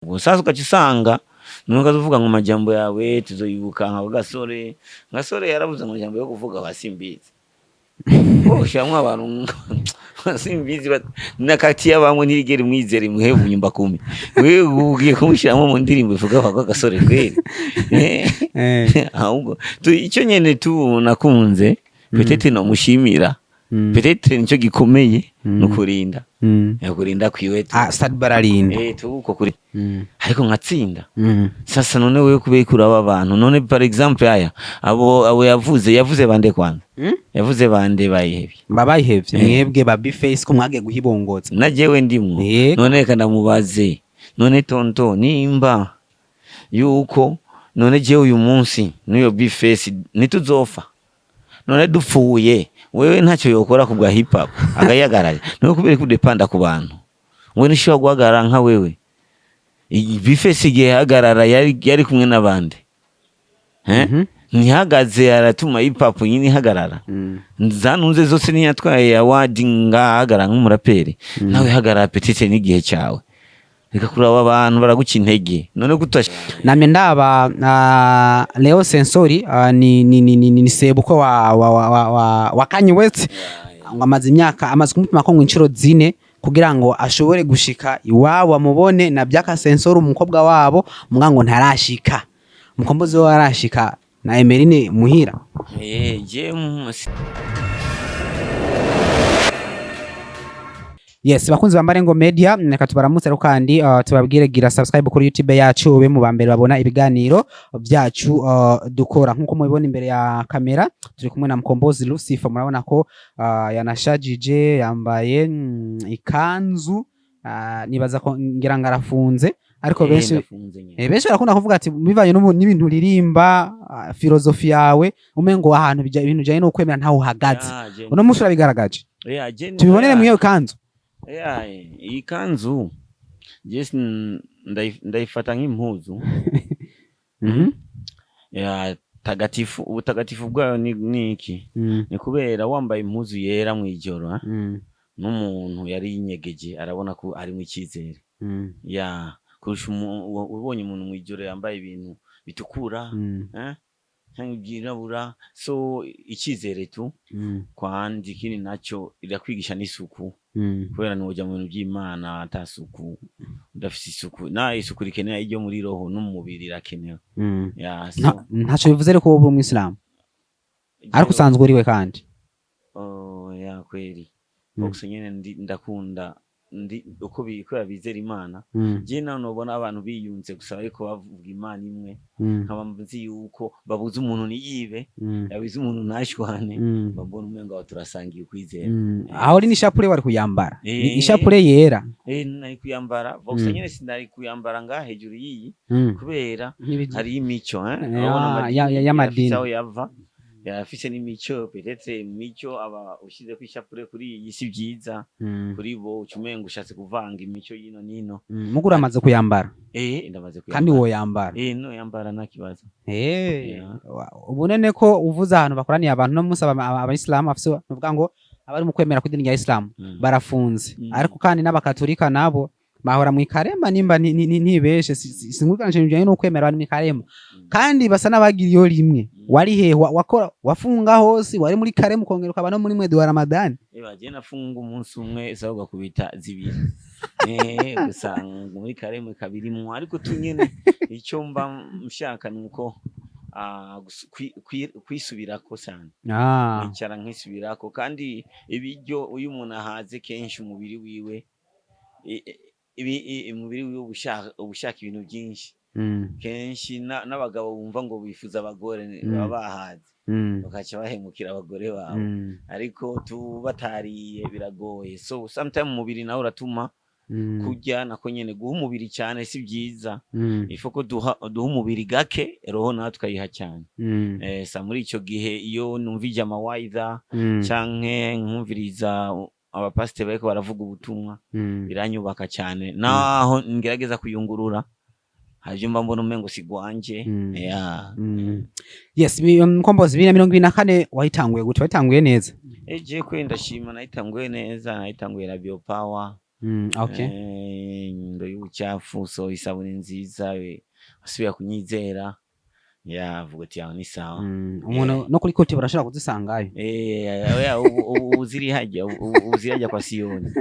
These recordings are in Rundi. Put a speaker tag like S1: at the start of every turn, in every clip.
S1: Sasa ugaca usanga nuko uvuga ngo amajambo yawe tuzoyibuka nka Gasore. Gasore yarabuze amajambo yo kuvuga, basimbizi ushiramwo abantu simbizi nakati y'abamwe ntirigera imwizera imuhe nyumba kumi. Wewe ugiye kumushiramwo mu ndirimbo ivuga kwa Gasore kweli? Ahubwo icyo nyene tu nakunze, peut-être nomushimira, peut-être nicyo gikomeye, nukurinda kurinda kwiwe tu.
S2: Ah, Stade bararinda.
S1: Eh, tu uko kuri ariko nkatsinda. Sasa none wewe kubera kuraba abantu, none par exemple aya abo yavuze bande kwanza? Yavuze bande bayihevye?
S2: Babayihevye mwebwe ba B-Face ko mwagiye guhibongoza.
S1: Na jewe ndimwo.
S2: Yego.
S1: None reka ndamubaze, none tonto, nimba yuko none jewe uyu munsi n'uyo B-Face ntituzofa, none dupfuye wewe ntacyo yokora ku bwa hip hop agayagarara? None kubera ko udepanda ku bantu, wewe ntushobora guhagarara nka wewe. B-Face igihe yahagarara yari kumwe n'abandi. Eh? Ntihagaze aratuma hip hop nyine ihagarara. Zanunze zose ntiyatwaye award ngahagarara nk'umuraperi? Nawe hagarara, peut-être n'igihe cyawe. Reka kuraba abantu baraguca intege. None gutasha.
S2: Namye ndaba Leo Sensori, ni sebukwe wa Kanye West, ngo amaze imyaka, amaze kumutuma ko ngo inshuro 4 kugira ngo ashobore gushika iwabo amubone na Byaka Sensori umukobwa wabo, muga ngo ntarashika. Mukombozi we arashika na Emeline muhira?
S1: Eh, je
S2: Yes, bakunzi ba Marengo Media, reka tubaramutse rero kandi tubabwire gira subscribe kuri YouTube yacu, ube mu bambere babona ibiganiro byacu dukora. Nkuko mubibona imbere ya kamera turi kumwe na Mkombozi Lucifer. Murabona ko yanashajije, yambaye ikanzu, nibaza ko ngira ngo arafunze, ariko benshi
S1: Ndafunze nyene.
S2: Benshi barakunda kuvuga ati bivanye n'ibintu uririmba, filozofi yawe, umengo ahantu ibintu bijanye no kwemera ntaho uhagaze.
S1: Ya,
S2: Uno munsi urabigaragaje.
S1: Ya, je
S2: Tubibonere mu iyo kanzu.
S1: Ya, iyi kanzu je ndayifata nk'impuzu ya tagatifu. Ubutagatifu bwayo ni iki? Ni kubera wambaye impuzu yera mw'ijoro, eh? N'umuntu yari yinyegeje arabona ko harimo icyizere ya kurusha ubonye umuntu mw'ijoro yambaye ibintu bitukura, eh? Cyangwa ibyirabura. So icyizere tu kwandi. Ikindi nacyo irakwigisha n'isuku, kubera ntiwujya mu bintu by'Imana ata suku, udafise isuku. Na isuku rikenera iryo muri roho n'umubiri irakenewe. Ya, so
S2: Ntaco bivuze ariko wowe uri umwisilamu, ariko usanzwe uriwe kandi.
S1: Oh, ya kweli. Gusa nyene ndakunda ndi uko kubera bizera Imana. Je nawe nobona abantu biyunze gusa ariko bavuga Imana imwe, nkaba nzi yuko babuze umuntu niyibe, yabuze umuntu ntashwane, mbona umengo aho turasangiye ukwizera.
S2: Aho uri n'ishapure wari kuyambara. Ni ishapure yera.
S1: Eh, nari kuyambara gusa nyene sinari kuyambara ngaha hejuru y'iyi, kubera hari imico, eh. Urabona amadini
S2: y'amadini.
S1: yarafise aho yava, yarafise n'imico. Peut-être imico aba ushize ku ishapure kuri iyi si byiza kuri bo, uca umengo ushatse kuvanga imico y'ino n'ino.
S2: Mugo uramaze kuyambara?
S1: Eh, ndamaze
S2: Kandi
S1: kuyambara.
S2: woyambara?
S1: Eh, no yambara nta kibazo. Yeah.
S2: Ubunene ko uvuze ahantu bakoraniye abantu no munsi abayisilamu bafise, nuvuga ngo abari mu kwemera kw'idini rya Isilamu barafunze, ariko kandi n'abakatolika nabo bahora mu ikarema, nimba ntibeshe sinkurikirana ibintu bijanye n'ukwemera, bari mu ikarema kandi basa n'abagiriyo rimwe. Wari hehe? Wakora wafunga hose? Wari muri karema ukongera ukaba no muri mwezi wa Ramadani?
S1: Eba, je nafunga umunsi umwe, sawa, ugakubita 2. Eh, gusa muri kareme kabirimwo, ariko tu nyene icyo mba nshaka nuko kwisubirako sana. Nkicara nkisubirako. Kandi ibiryo uyu umuntu ahaze kenshi umubiri wiwe umubiri wiwe uba ushaka ibintu byinshi. Kenshi n'abagabo bumva ngo bifuza abagore baba bahaze, bakaca bahemukira abagore babo. Ariko tu batariye biragoye. So sometime umubiri nawe uratuma kurya nako nyene guha umubiri cyane si byiza. Ifo ko duha umubiri gake, roho nawe tukayiha cyane. Eh, sa muri ico gihe iyo numvije amawaidha canke nkumviriza abapasiteri bariko baravuga ubutumwa, biranyubaka cyane. Naho ngerageza kuyungurura, havyo mba mbona umengo si gwanje. Yeah.
S2: Yes, Mkombozi, 2024 wayitanguye gute? Wayitanguye neza?
S1: Eje kwe ndashima, nayitanguye neza, nayitanguye na Bio Power.
S2: Okay.
S1: Inyundo y'ubucafu, so isabune nziza, asubira kunyizera, yavuga ati yawe ni sawa.
S2: Umuntu no kuri kote barashobora kuzisangayo.
S1: Oya, ubu ziri hajya, ubu ziri hajya kwa Siyoni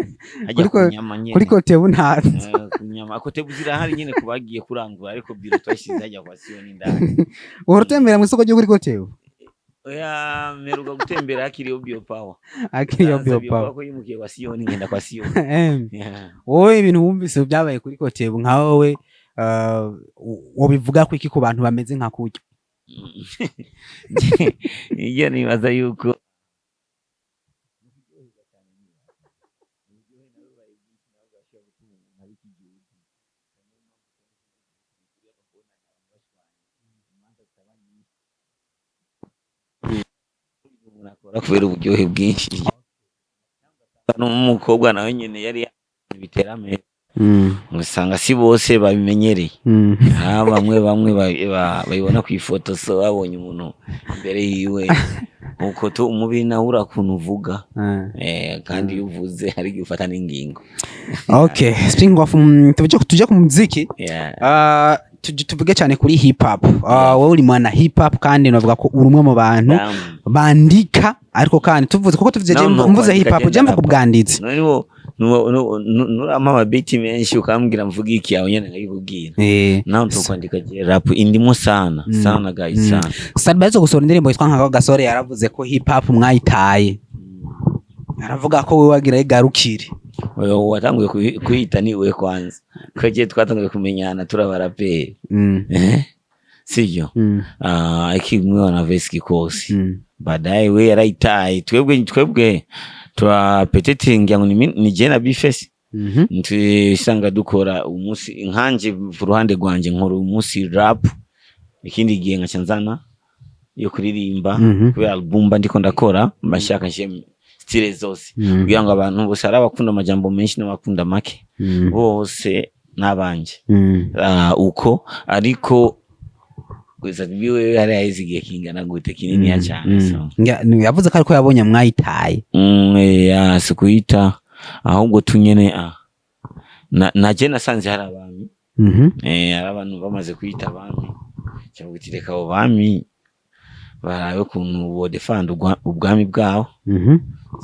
S1: hajya
S2: Kuri
S1: ku nyama nyene.
S2: Kuri kote ubu ntazi.
S1: Ku nyama kote zirahari nyene kubagiye kurangura, ariko biro twashyize hajya kwa Siyoni indani.
S2: Uhora utembera mu isoko ryo kuri kote ubu?
S1: Oya, mperuka gutembera hakiriho Bio Power.
S2: Akiriyo
S1: Sasa
S2: Bio
S1: Bio
S2: Power.
S1: Power ko yimukiye kwa Siyoni, ngenda kwa Siyoni. Yeah.
S2: Wowe ibintu wumvise byabaye kuri kote ubu, nka wowe, wobivuga ko iki ku bantu bameze nka kurya?
S1: Iyo nibaza yuko umuntu akora kubera uburyohe bwinshi, n'umukobwa nawe nyene yari biterambere, usanga si bose babimenyereye. Bamwe bamwe babibona ku ifoto, so babonye umuntu imbere yiwe uko tu umubiri nawe urakuntu uvuga. Kandi iyo uvuze hari igihe ufata n'ingingo.
S2: Okay, speaking of, tuje ku muziki. Tuvuge cyane kuri hip hop. Wowe uri mwana hip hop, kandi navuga ko uri umwe mu bantu
S1: Damn.
S2: bandika, ariko kandi tuvuze kuko tuvuze
S1: No, no,
S2: mvuze
S1: kwandika
S2: hip hop
S1: je
S2: je mvuga
S1: ndarapa.
S2: ubwanditsi.
S1: Noneho nurampa amabiti menshi ukambwira mvuga iki, aho nyene nkabikubwira. Naho tukwandika je rap indimo sana. Sana guys. Sana.
S2: Sadba yazo gusohora indirimbo yitwa Nka Gasore, yaravuze ko hip hop mwayitaye, aravuga ko wewe wagira igarukire.
S1: Oyo watanguye kuyita ni we kwanza, ko je twatanguye kumenyana turi abaraperi. Eh? Sivyo? Ah, ikimwe wana vesi kikosi. Baadaye we yarayitaye, twebwe tura peut-être ngira ngo ni je na Bifesi. Ntisanga dukora umunsi, nkanje ku ruhande rwanje nkora umunsi rap, ikindi gihe nkaca nzana yo kuririmba. Kubera album mba ndiko ndakora, mba nshaka nshe style zose kugira ngo abantu bose, hari abakunda amajambo menshi n'abakunda make, bose n'abanje. Uko ariko gusa biwe hari haheze igihe kingana gute, kininiya cyane, so.
S2: Yavuze ko ariko yabonye mwayitaye.
S1: Ya, si kuyita, ahubwo tunyene na je nasanze hari abami. Hari abantu bamaze kwita abami, cyangwa uti reka abo bami barabe ukuntu bodefanda ubwami bwabo.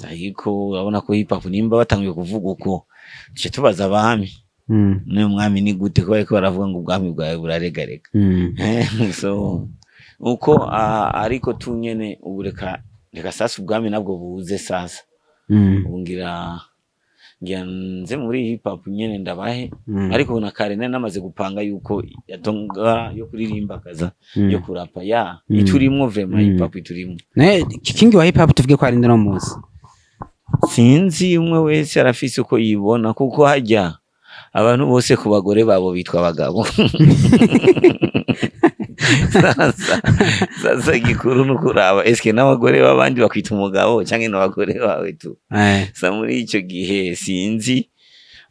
S1: Ariko urabona ko hip hop nimba batanguye kuvuga uko, tuce tubaza abami, n'uyu mwami ni gute ko bariko baravuga ngo ubwami bwawe buraregarega? So uko ariko tunyene ubu reka sasa ubwami nabwo buze sasa. Ubu ngira nze muri hip hop nyene ndabahe. Ariko na kare nari namaze gupanga yuko yatonga yo kuririmba kaza yo kurapa ya iturimwo vraiment. Hip hop iturimwo.
S2: Ne king wa hip hop tuvuge ko ari no muzi?
S1: Sinzi, umwe wese arafise uko yibona, kuko hajya abantu bose ku bagore babo bitwa abagabo. Sasa igikuru ni ukuraba eske n'abagore b'abandi bakwita umugabo canke n'abagore bawe tu. Sa muri ico gihe sinzi,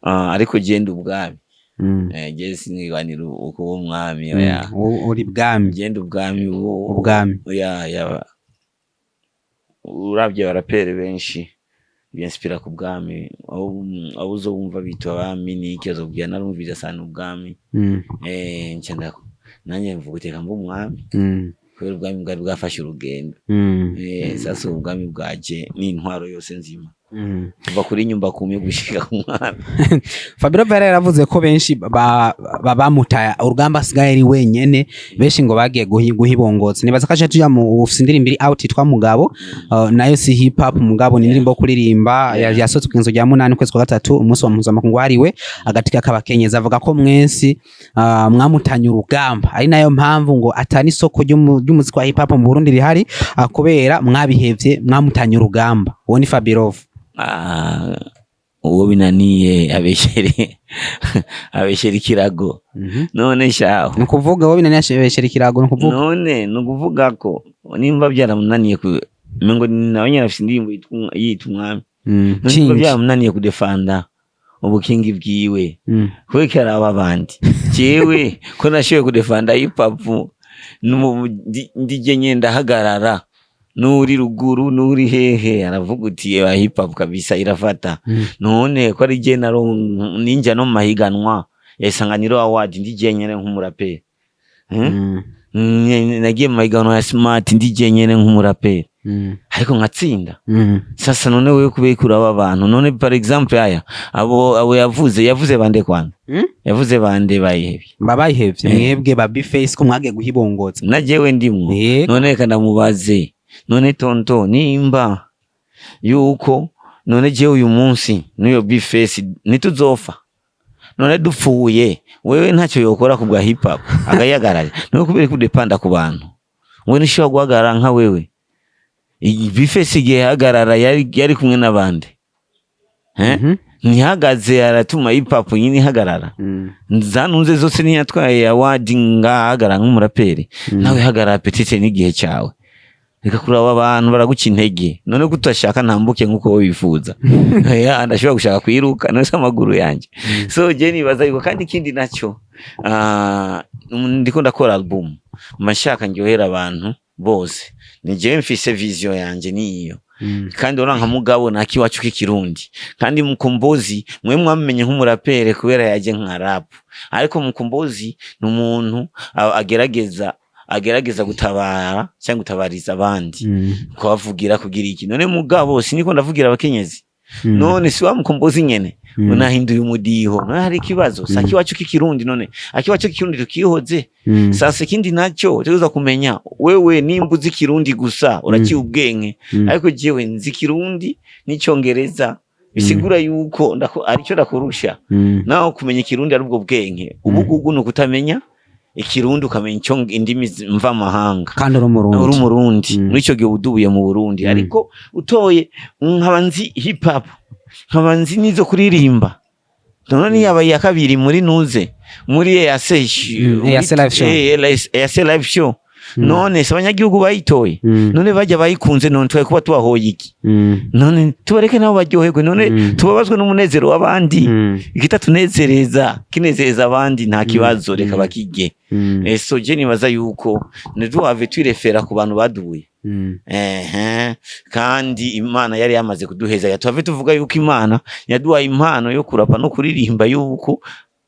S1: ariko genda ubwami. Je sinigwanira ukuba umwami, oya.
S2: Uri bwami.
S1: Genda ubwami
S2: Ubwami.
S1: Oya, ya, uravye abaraperi benshi binspira ku bwami, aho uzowumva bitwa abami niki, azobwira narumvise sana ubwami. Nca nanjye mvuga uteka mba umwami kubera ubwami bwari bwafashe urugendo. Sasa ubwami bwaje n'intwaro yose nzima kuva kuri nyumba kumi gushika ku mwami.
S2: Fabio Vera yaravuze ko benshi bamutaye urugamba, asigaye ari wenyene, benshi ngo bagiye guhibongotsa. Nibaza ko aje tuja mu ufise indirimbo iri out yitwa Mugabo, nayo si hip hop, Mugabo ni indirimbo yo kuririmba. Yasohotse ku rya 8 ukwezi kwa gatatu, umunsi wa mpuzamakungu wahariwe agatika k'abakenyezi. Avuga ko mwensi mwamutanye urugamba, ari nayo mpamvu ngo atani isoko ry'umuziki wa hip hop mu Burundi rihari, kubera mwabihevye, mwamutanye urugamba. Uwo ni Fabirov.
S1: Ah, uwo binaniye abeshere ikirago. None shaho
S2: Ni ukuvuga wowe binaniye abeshere ikirago, ni ukuvuga
S1: None ni ukuvuga ko nimba byaramunaniye ku mengo nawe nyine afise indirimbo yitwa umwami. None nimba
S2: King.
S1: byaramunaniye kudefanda ubukingi bwiwe, kubera araba abandi, jewe ko nashoboye kudefanda hip hop ndije nyene ndahagarara. N'uri ruguru, n'uri hehe, aravuga uti: "Eba, hip hop kabisa irafata." None ko ari je naro ninja no mu mahiganwa ya Isanganiro Award, ndi jenyene nk'umuraperi. Nagiye mu mahiganwa ya Smart ndi jenyene nk'umuraperi, ariko nkatsinda. Sasa none wewe kubera kuraba abantu, none par exemple aya abo yavuze bande kwanza? Yavuze bande bayihevye?
S2: Babayihevye? Mwebwe ba B-Face ko mwagiye guhibongoza.
S1: Na jewe ndimwo. None reka ndamubaze, none tonto, nimba yuko none jewe uyu munsi n'uyo B-Face ntituzofa, none dupfuye wewe ntacyo yokora ku bwa hip hop agayagarara? None kubera kudepanda ku bantu, wewe ntushobora guhagarara nka wewe. B-Face igihe hagarara yari kumwe n'abandi. Eh? Ntihagaze aratuma hip hop nyine ihagarara. Zanunze zose ntiyatwaye award ngahagarara nk'umuraperi. Nawe hagarara, peut-être n'igihe cyawe. Reka kuraba abantu baraguca intege. None ko utashaka ntambuke nk'uko wowe wifuza? Ya, ndashobora gushaka kwiruka, none se amaguru yanjye? So je nibaza yuko, kandi ikindi nacyo, ndiko ndakora album, mba nshaka ndyohera abantu bose. Ni jewe mfise vision yanje niyo. Kandi urabona nka Mugabo nakiwacu k'ikirundi, kandi Mukombozi mwe mwamenye nk'umurapere kubera yaje nka rap, ariko Mukombozi ni umuntu agerageza gutabara cyangwa gutabariza abandi, kubavugira, kugira iki. None Mugabo siniko ndavugira abakenyezi? None si wa Mukombozi nyene? Unahinduye umudiho, none hari ikibazo? Si akiwacu k'ikirundi? None akiwacu k'ikirundi tukihoze? Sasa ikindi nacyo tuza kumenya, wewe nimba uzi ikirundi gusa uraciye ubwenge, ariko jewe nzi ikirundi n'icyongereza, bisigura yuko aricyo ndakurusha. Naho kumenya ikirundi ari ubwo bwenge, ubugugu ni ukutamenya ikirundi ukamenya icyo indimi mvamahanga.
S2: Kandi uri umurundi.
S1: Uri umurundi. Muri icyo gihe udubuye mu Burundi. Ariko utoye nkaba nzi hip hop, nkaba nzi n'izo kuririmba, none niyaba iya kabiri muri nuze muri EAC.
S2: EAC live show.
S1: EAC live show. None se abanyagihugu bayitoye? None bajya bayikunze, none twari kuba tubahoye iki? None tubareke nabo baryoherwe. None tubabazwe n'umunezero w'abandi? Ikitatunezereza kinezereza abandi, nta kibazo, reka bakige. So je nibaza yuko ntiduhave twirefera ku bantu baduye. Ehe, kandi Imana yari yamaze kuduheza, tuhave tuvuga yuko Imana yaduhaye impano yo kurapa no kuririmba, yuko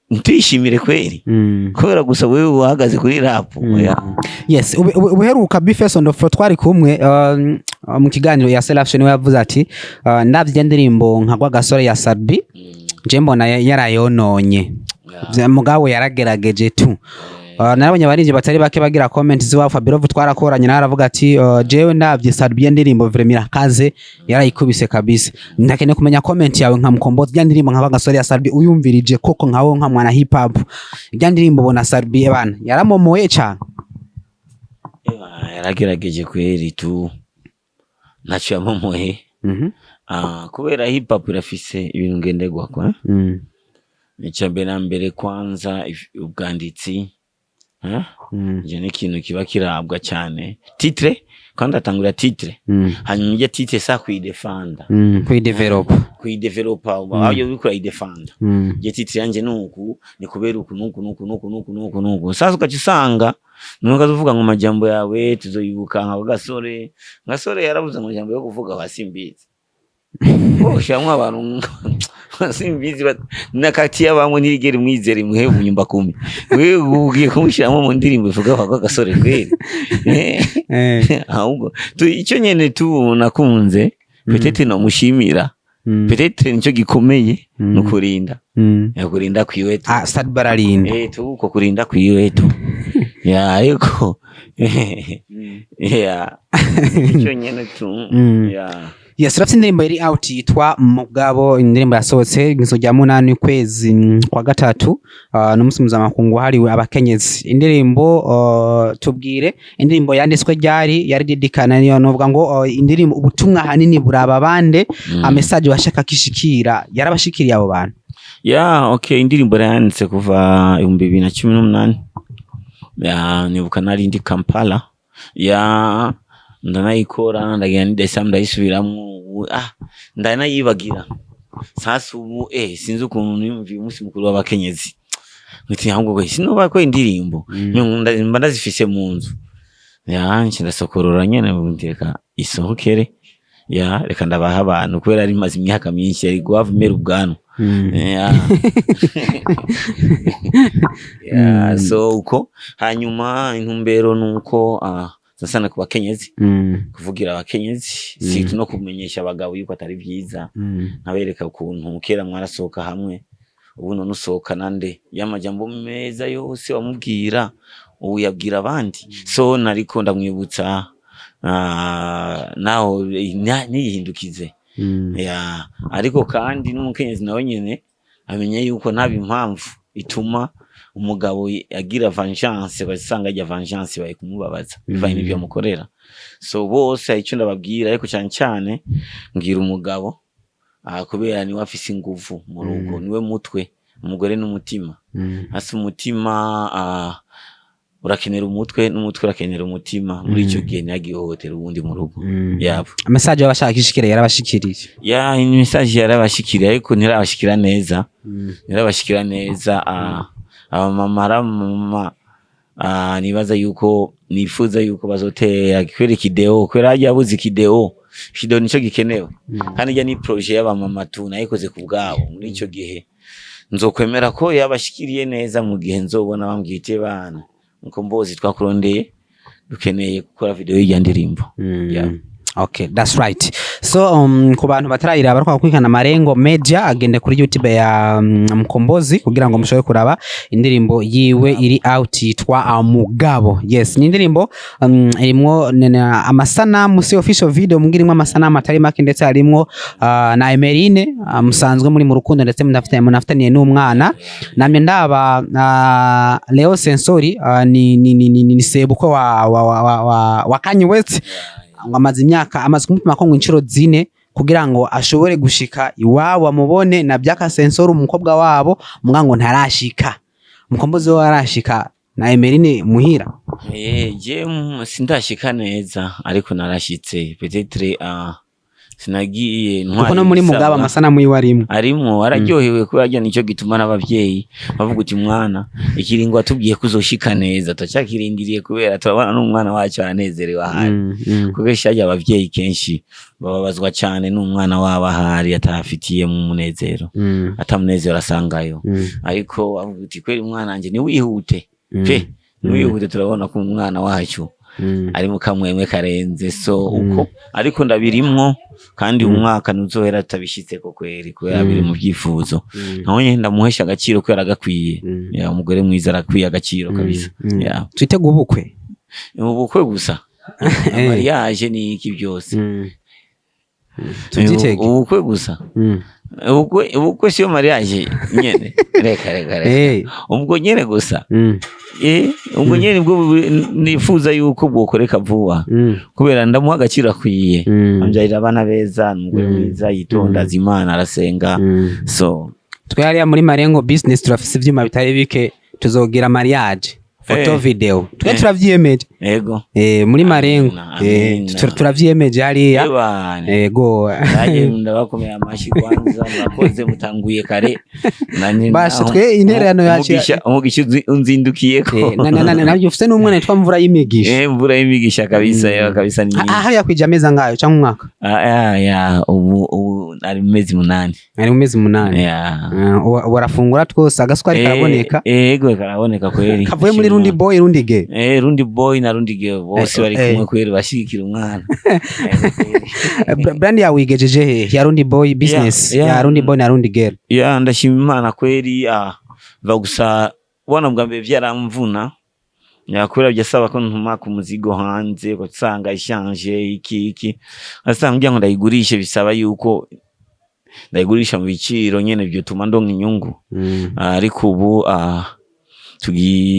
S1: ntituyishimire kweri kubera gusa wewe uhagaze kuri rap. Oya.
S2: Yes, ubuheruka B-Face on the floor twari kumwe mu kiganiro ya Self, niwe yavuze ati: "Ndavye indirimbo nka Rwagasore ya Sat-B, je mbona yarayononye. Mugabo yaragerageje tu." Narabonye abarinzi batari bake bagira comment ziwa Fabirov twarakoranye, nawe aravuga ati: "Jewe ndavye Sat-B ya ndirimbo vraiment irakaze, yarayikubise kabisa." Ndakeneye kumenya comment yawe nka Mkombozi, ya ndirimbo nka Rwagasore ya Sat-B, uyumvirije koko nkawe nka mwana hip hop, ya ndirimbo bona Sat-B bana yaramomoye cane?
S1: Eba, yaragerageje kweri tu, ntacyo yamomoye. Kubera hip hop irafise ibintu ngenderwako, eh? Icya mbere na mbere kwanza ubwanditsi, eh? Ivyo ni ikintu kiba kirabwa cyane. Titre kandi atangura titre, hanyuma ijya titre sa kuyidefanda.
S2: Kuyidevelop.
S1: Kuyidevelopa, aho uriko urayidefanda. Je titre yanje nuku, ni kubera uku nuku nuku nuku nuku nuku nuku. Sasa ugaca usanga nuko uvuga ngo amajambo yawe tuzoyibuka nka Gasore. Gasore yarabuze amajambo yo kuvuga wasimbizi ushiramwo abantu simbizi nakati y'abamwe ntirigera imwizera imuhe ubunyumba kumi. Wewe ugiye kumushiramwo mu ndirimbo ivuga kwa Gasore kweri? Ahubwo icyo nyene tu nakunze, peut-être nomushimira, peut-être nicyo gikomeye, nukurinda. Kurinda kwiwe tu.
S2: Ah, Sat-B bararinda.
S1: Eh, tu uko kurinda kwiwe tu ya, ariko ya icyo nyene tu. Ya.
S2: Yes, urafite indirimbo iri out yitwa Mugabo, indirimbo yasohotse igezo rya 8 kwezi kwa gatatu, n'umunsi mpuzamakungu wahariwe abakenyezi. Indirimbo, tubwire, indirimbo yanditswe ryari, yari dedikana niyo novuga ngo indirimbo ubutumwa hanini buraba bande? A message washaka kishikira yarabashikiriye abo bantu?
S1: Ya, okay, indirimbo yanditse kuva 2018. Ya, nibuka nari ndi Kampala, ya, ndanayikora, ndagenda ni Dar es Salaam ndayisubiramwo, ubu, ndanayibagira. Sasa ubu sinzi ukuntu niyumviye umunsi mukuru w'abakenyezi, nti ahubwo we sinoba ko indirimbo mba ndazifise mu nzu ya, nce ndasokorora nyene, ndeka Isohokere ya, reka ndabaha abantu, kubera ari maze imyaka myinshi yari guhava imera ubwanwa. Yeah. So uko hanyuma intumbero nuko sasana ku bakenyezi, kuvugira abakenyezi, si no kumenyesha abagabo yuko atari byiza, nkabereka ukuntu kera mwarasohoka hamwe, ubu none usohoka nande, y'amajambo meza yose wamubwira ubu yabwira abandi. So nariko ndamwibutsa naho ntiyihindukize. Ya, ariko kandi n'umukenyezi nawe nyene amenye yuko ntaba impamvu ituma umugabo agira vengeance, basanga ajya vengeance baye kumubabaza bivanye n'ibyo amukorera. So bose hari icyo ndababwira, ariko cyane cyane mbwira umugabo, kubera niwe afise inguvu mu rugo, niwe mutwe, umugore n'umutima. Hasi umutima urakenera umutwe, n'umutwe urakenera umutima. Muri icyo gihe ntiyagihohotera uwundi mu rugo yabo.
S2: Message y'abashaka ishikire yarabashikiriye?
S1: Ya, message yarabashikiriye, ariko ntirabashikira neza, ntirabashikira neza. Abamama, aramama, nibaza yuko nifuza yuko bazotera kubera ikideo, kubera harya yabuze ikideo. Ikideo nico gikenewe, kandi irya ni projet y'abamama tu nayikoze ku bwabo. Muri ico gihe nzokwemera ko yabashikiriye neza mu gihe nzobona bambwiye iti: "Bana Mukombozi, twakurondeye, dukeneye gukora video y'irya ndirimbo." Yeah.
S2: Okay, that's right. So ku bantu batarayiraba ariko bakurikirana Marengo Media, agende kuri YouTube ya Mkombozi kugira ngo mushobore kuraba indirimbo yiwe iri out yitwa Mugabo. Yes, ni indirimbo irimwo amasanamu, si official video, mugira irimwo amasanamu atari make, ndetse harimwo na Emerine musanzwe muri mu rukundo, ndetse munafitaniye n'umwana. Namye ndaba Leo Sensori, ni sebukwe wa Kanye West, ngo amaze imyaka, amaze kumupima ko ngo inshuro 4 kugira ngo ashobore gushika iwabo amubone na Byaka Sensori umukobwa wabo, muga ngo ntarashika. Mukombozi we arashika na Emerine muhira?
S1: Je sindashika neza, ariko narashitse. Peut-être sinagiye
S2: Kuko
S1: ntwaye
S2: no muri
S1: ibisabwa.
S2: Mugabo amasanamu yiwe arimwo.
S1: Arimwo, araryohewe kubera arya. Nicyo gituma n'abavyeyi bavuga uti: "Mwana, ikiringo watubwiye ko uzoshika neza turacyakirindiriye, kubera turabona n'umwana wacu aranezerewe ahari." Kuko harya abavyeyi kenshi bababazwa cyane n'umwana wabo ahari atafitiye mu munezero, atamunezero asangayo. Ariko bavuga uti: "Kweri umwana wanje niwihute pe, niwihute, turabona ko umwana wacu ari mu kamwemwe karenze." So uko ariko ndabirimwo, kandi umwaka ntuzohera tutabishitseko kweri, kubera biri mu byifuzo. Naho nyene ndamuhesha agaciro kubera agakwiye. Ya, umugore mwiza arakwiye agaciro kabisa. Ya.
S2: Twitege ubukwe?
S1: Ubukwe gusa, mariage ni iki byose.
S2: Tubyitege.
S1: Ubukwe gusa. Ubukwe siyo mariage nyene? Reka, reka, reka. Ubwo nyene gusa. Ubwo nyene nibwo nifuza yuko bwokoreka vuba, kubera ndamuha agaciro akwiye. Ambyarira abana beza, ni umugore mwiza, yitonda, azi Imana, arasenga. So
S2: Twe hariya muri Marengo Business turafise ivyuma bitari bike, tuzogira mariage, photo, video, twe turavyiyemeje.
S1: Ego.
S2: Muri Marengo.
S1: Amina, amina.
S2: Turavyiyemeje hariya.
S1: Ebane.
S2: Ego.
S1: Nanjye ndabakomeye amashyi kwanza, murakoze, mutanguye kare. Nanje
S2: Basha, twe intererano yacu
S1: umugisha unzindukiyeko.
S2: Nabyo ufise n'umwana yitwa Mvura y'Imigisha.
S1: Mvura y'imigisha kabisa, ya kabisa ni
S2: Ah, hariya kwija amezi angahe canke umwaka?
S1: Ah, ya, ubu ari mu mezi 8.
S2: Ari mu mezi 8.
S1: Ya.
S2: Ubu arafungura twose, agasukari karaboneka.
S1: Ego, karaboneka kweri.
S2: Kavuye muri Rundi Boy, Rundi Girl.
S1: Rundi Boy na Rundi Girl bose bari kumwe kweri, bashigikira umwana. Kweri.
S2: Brand yawe igejeje he ya Rundi Boy Business?
S1: Yeah.
S2: Ya Rundi Boy na Rundi Girl.
S1: Ya, ndashima Imana kweri. Va gusa ubona bwa mbere byaramvuna ya, kubera byasaba ko ntuma ku muzigo hanze, ugasanga ishanje iki iki, asanga kugira ngo ndayigurishe bisaba yuko ndayigurisha mu biciro nyene byotuma ndonka inyungu. Ariko ubu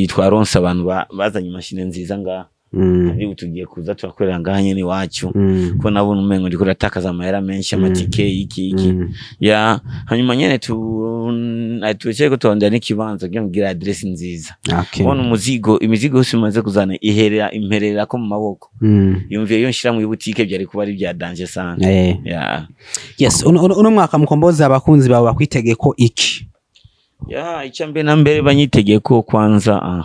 S1: twaronse abantu bazanye imashini nziza ngaha, kandi ubu tugiye kuza turakorera ngaha nyene iwacu, ko nabona umengo ndiko ndatakaza amahera menshi, amatike, iki iki. Ya, hanyuma nyene turekeye ko turondera n'ikibanza kugira ngo ugire adresse nziza. Kubona umuzigo, imizigo yose imaze kuzana iherera imperera ko mu maboko, yumviye iyo nshira mu butike byari kuba ari bya danger sana. Ya.
S2: Yes, uno mwaka Mukombozi, abakunzi bawe bakwitege ko iki?
S1: Ya, icya mbere na mbere banyitegeye ko kwanza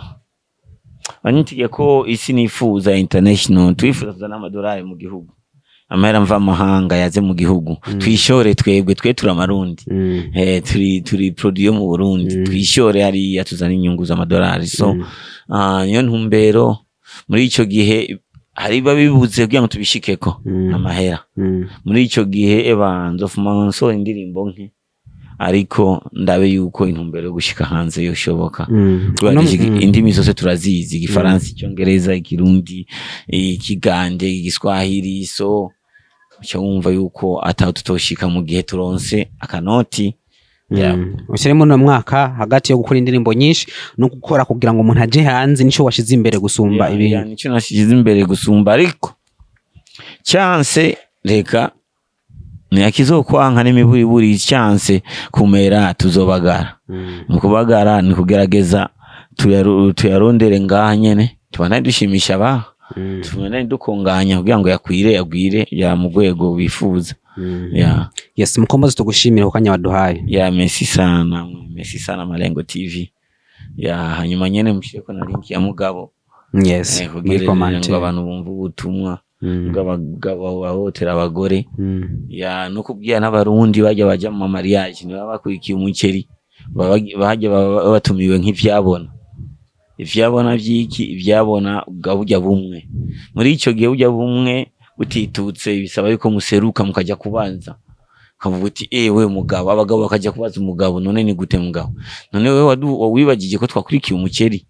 S1: banyitegeye ko isi nifuza international, twifuza kuzana amadolari mu gihugu. Amahera mva mahanga yaze mu gihugu, twishore twebwe, twe turi Amarundi. Turi produit yo mu Burundi. Twishore hariya, tuzana inyungu z'amadolari. So niyo ntumbero muri ico gihe. Hari biba bibuze kugira ngo tubishikeko, amahera. Muri ico gihe, eba nzofuma nsohora indirimbo nke, ariko ndabe yuko intumbero yo gushika hanze yoshoboka. Kubera indimi zose turazizi: Igifaransa, Icyongereza, Ikirundi, Ikigande, Igiswahili. So uca wumva yuko ataho tutoshika mu gihe turonse akanoti. Yeah.
S2: Ushyiremo uno mwaka hagati yo gukora indirimbo nyinshi no gukora kugira ngo umuntu aje hanze, nico washize imbere gusumba ibintu?
S1: Yeah, nico nashize imbere gusumba, ariko chance reka ntiyakizokwanka n'imiburiburi. Chance kumera tuzobagara. Mu kubagara ni kugerageza tuyarondere ngaha nyene, tubandanye dushimisha abaha, tubandanye dukonganya kugira ngo yakwire, yagwire ya mu rwego bifuza. Yeah.
S2: Yes, Mukombozi, tugushimire ku kanya waduhaye.
S1: Yeah, merci sana, merci sana Malengo TV. Yeah, hanyuma nyene mushireko na link ya Mugabo.
S2: Muri
S1: kugira
S2: comment.
S1: ngo abantu bumve ubutumwa bw'abagabo bahohotera abagore. Yeah, no kubwira n'Abarundi bajya baja mu mariage, ntibaba bakurikiye umuceri, bajya baba batumiwe nk'ivyabona. Ivyabona vyiki? Ivyabona bwa burya bumwe. Muri ico gihe burya bumwe butitutse, bisaba yuko museruka mukaja kubanza, ukavuga uti: "Ewe mugabo." Abagabo bakaja kubaza umugabo: "None ni gute mugabo? None wewe wibagije ko twakurikiye umuceri?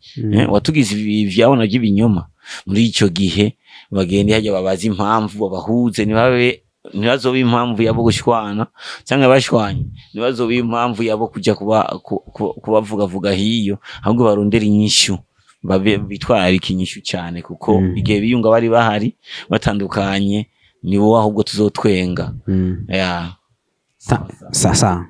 S1: Watugize ivyabona by'ibinyoma." Muri ico gihe bagende hajya babaze impamvu, babahuze, ntibabe, ntibazobe impamvu yabo gushwana, cyangwa bashwanye ntibazobe impamvu yabo kuja kubavugavuga hiyo, ahubwo barondera inyishu, babe bitwararika inyishu cyane, kuko igihe biyunga bari bahari, batandukanye ni wowe ahubwo tuzotwenga. Yeah.
S2: Sa sa.